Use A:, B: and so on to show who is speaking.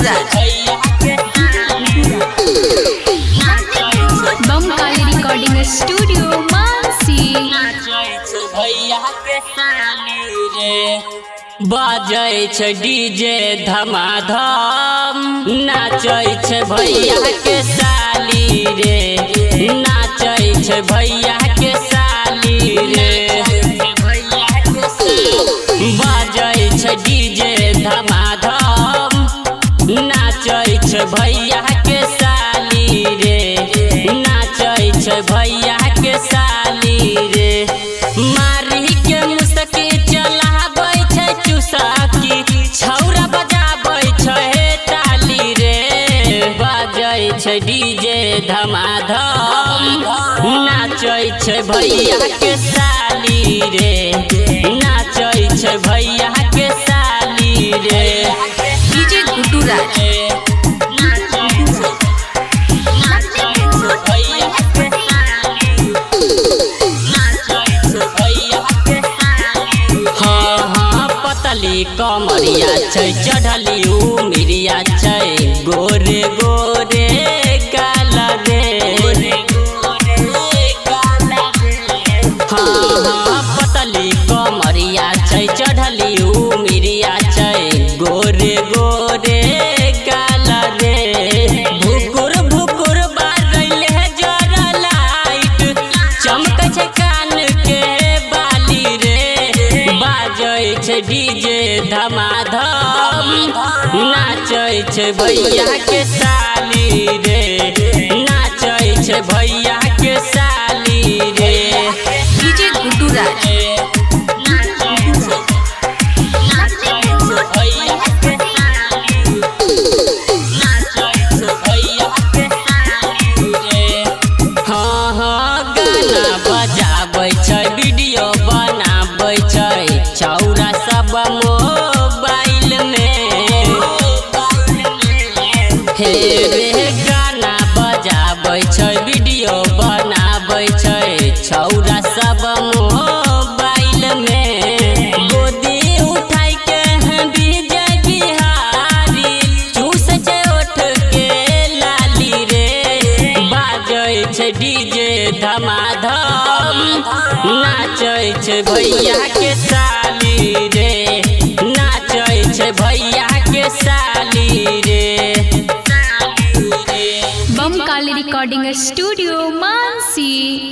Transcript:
A: Raj.
B: Bam Kali recording studio Mansi.
C: बाजै छै DJ धमाधम, नाचै छै भैया के साली रे, नाचै छै भैया के साली रे। बाजै छै डीजे धमाधम, नाचै छै भैया के साली रे, नाचै छै भैया के साली रे। मारी के मुसकी चलाबै छै चुसकी, छौरा बजाबै छै हे ताली रे। बाजै छै डीजे धमाधम, नाचै छै भैया के साली रे, नाचै छै भैया के साली रे।
A: डीजे गुड्डू राज।
C: हाँ हाँ, पतली कमरिया छै, चढ़ली उमिरिया छै, गोरे गोरे काला रे। हाँ हाँ, पतली कमरिया छै, चढ़ली उमिरिया छै, गोरे गोरे काला रे। भुकुर भुकुर बारले जरा लाइट, चमकै छै कान के बाली रे। बाजै छै डीजे धमाधम, नाचै छै भैया के साली रे, नाचै छै भैया के साली रे।
A: डीजे गुड्डू राज।
C: हाँ हाँ, गाना बजाबै छै, वीडियो बनाबै छै, छौरा सब मोबाइल में। हे रे, गाना बजाबै छै, वीडियो बनाबै छै, छौरा सब मोबाइल में। गोदी उठाइ के विजय बिहारी चूस छै ओठ के लाली रे। बाजै छै डीजे धमाधम, नाचै छै भैया के साली रे, नाचै छै भैया के साली रे।
B: Bam Kali recording studio Mansi.